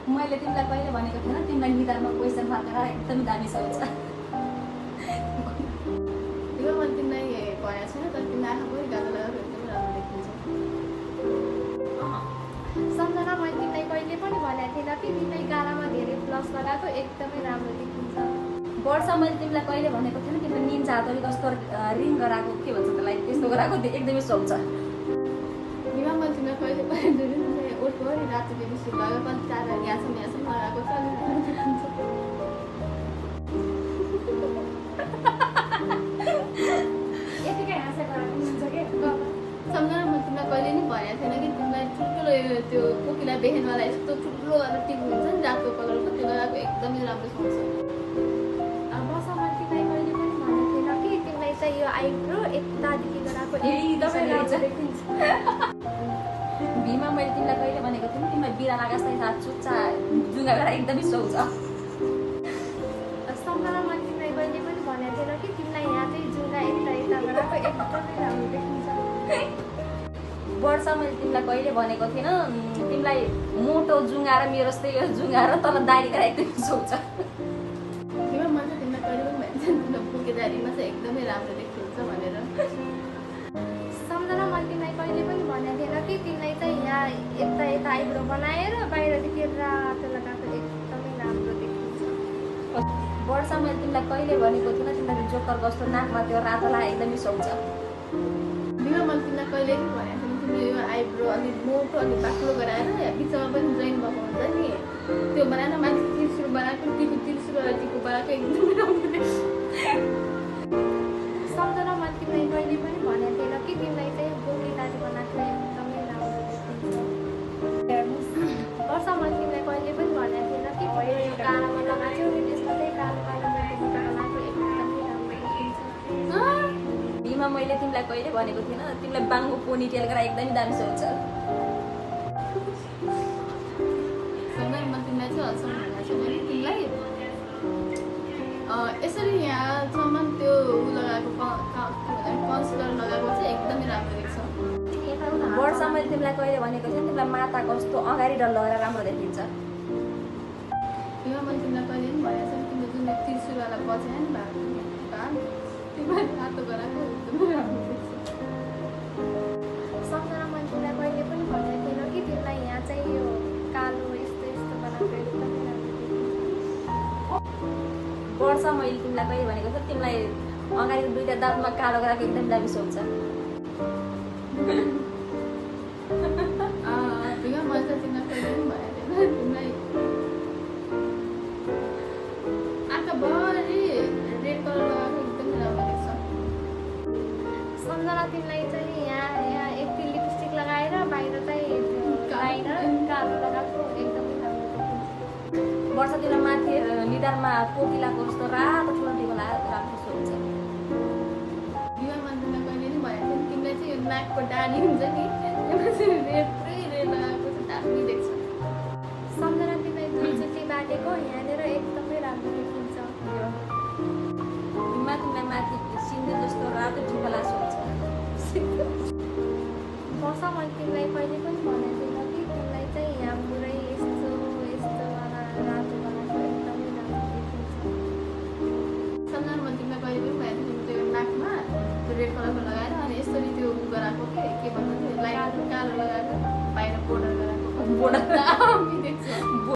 मैले तिमीलाई कहिले भनेको थिएन तिमीलाई निधारमा क्वेसन मार्क राख एकदम दामी सोच यो मैले तिमीलाई भनेको छैन तर तिमीलाई आँखा पनि गाह्रो लगाएको एकदमै राम्रो देखिन्छ सम्झना मैले तिमीलाई कहिले पनि भनेको थिएन कि तिमीलाई गालामा धेरै प्लस लगाएको एकदमै राम्रो देखिन्छ वर्ष मैले तिमीलाई कहिले भनेको थिएन तिमीले निन्जा हातले कस्तो रिङ गराएको के भन्छ त्यसलाई त्यस्तो गराएको एकदमै सोच बिमा मैले तिमीलाई कहिले पनि ओठ गरी रातो लिपस्टिक लगाएको पनि चार ग्यासम लगाएको छ यतिकै हाँसा गराएको हुन्छ के सम्झना मैले तिमीलाई कहिले नि भनेको थिएन कि तिमीलाई ठुल्ठुलो त्यो कोकिला बेहेनवाला यस्तो ठुलो टिप हुन्छ नि रातो कलरको त्यो लगाएको एकदमै राम्रो सुहाउँछ यो आइब्रो यतादेखि गराएको एकदमै राम्रो देखिन्छ भीमा मैले तिमीलाई कहिले भनेको थिएँ तिमीलाई बिराला जस्तै साथ चुच्चा जुङ्गा गरेर एकदमै सुहाउँछ सम्झना मैले तिमीलाई कहिले पनि भनेको थिएन कि तिमीलाई यहाँ चाहिँ जुङ्गा यता गराएको एकदमै राम्रो देखिन्छ वर्ष मैले तिमीलाई कहिले भनेको थिएन तिमीलाई मोटो जुङ्गा र मेरो जस्तै यो जुङ्गा र तल दारी गरेर एकदमै सुहाउँछ दारीमा चाहिँ एकदमै राम्रो देखिन्छ भनेर सम्झना मैले तिमीलाई कहिले पनि भनेको थिएन कि तिमीलाई चाहिँ यहाँ यता आइब्रो बनाएर बाहिरदेखि रातो लगाएको एकदमै राम्रो देखिन्छ वर्ष मैले तिमीलाई कहिले भनेको थिएन तिमीलाई जोकर कस्तो नाकमा त्यो रातो लाग एकदमै सुहाउँछ बिमा मैले तिमीलाई कहिले पनि भनेको थिएँ तिमीले यो आइब्रो अलिक मोटो अलिक बाक्लो गराएर बिचमा पनि जोइन भएको हुन्छ नि त्यो बनाएर माथि तिर्सुर बनाएको तिर्सुरवाला टिको बनाएको एकदमै राम्रो देखिन्छ सम्झना मैले तिमीलाई कहिले पनि भनेको थिएन कि तिमीलाई चाहिँ गोली दारी बनाएको एकदमै राम्रो देखिन्छ वर्ष मैले तिमीलाई कहिले पनि भनेको थिएन कि यो कालोमा लगाएको थियो त्यसमा चाहिँ कालो बनाएको एकदमै राम्रो देखिन्छ भीमा मैले तिमीलाई कहिले भनेको थिएन तिमीलाई बाङ्गो पोनीटेल गरेर एकदमै दामी सुहाउँछ सम्झना तिमीलाई चाहिँ हल्सम्म भनेको छु मैले तिमीलाई यसरी यहाँसम्म त्यो लगाएको कन्सिलर लगाएको चाहिँ एकदमै राम्रो देख्छ वर्ष मैले तिमीलाई कहिले भनेको थिएँ तिमीलाई माता कस्तो अगाडि डल्लो गरेर राम्रो देखिन्छ तिमीलाई मैले तिमीलाई कहिले पनि भनेको छु तिम्रो जुन तिर्सुरवाला बचायो नि भाग तिमीलाई रातो गराएको एकदमै राम्रो देख्छ सम्झना मैले तिमीलाई कहिले पनि भनेको थिएन कि तिमीलाई यहाँ चाहिँ यो कालो यस्तो बनाएको एकदमै राम्रो देखिन्छ वर्ष मैले तिमीलाई कहिले भनेको थिएँ तिमीलाई अगाडिको दुईवटा दाँतमा कालो गराएको एकदम दामी सुहाउँछ मैले त तिमीलाई कहिले पनि भनेको थिएन तिमीलाई आँखाभरि रेड कलर लगाएको एकदमै राम्रो देख्छ सम्झना तिमीलाई चाहिँ यहाँ यति लिपस्टिक लगाएर बाहिर चाहिँ लाइनर कालो लगाएको एकदमै राम्रो देखिन्छ वर्ष तिमीलाई माथि निधारमा कोकिलाको जस्तो रातो ठुलो टिको लगाएको राम्रो सुहाउँछ बिहामा तिमीलाई कहिले पनि भनेको थिएँ तिमीलाई चाहिँ यो नाकको डानी हुन्छ नि त्यसमा चाहिँ रेड लगाएको चाहिँ दामी देख्छ सम्झना तिमीलाई दुईचोटि बाटेको यहाँनिर एकदमै राम्रो देखिन्छ तिमीलाई माथि सिन्दुर जस्तो रातो टिको लगाएको सुहाउँछ वर्ष मैले तिमीलाई कहिले पनि भनेको थिएन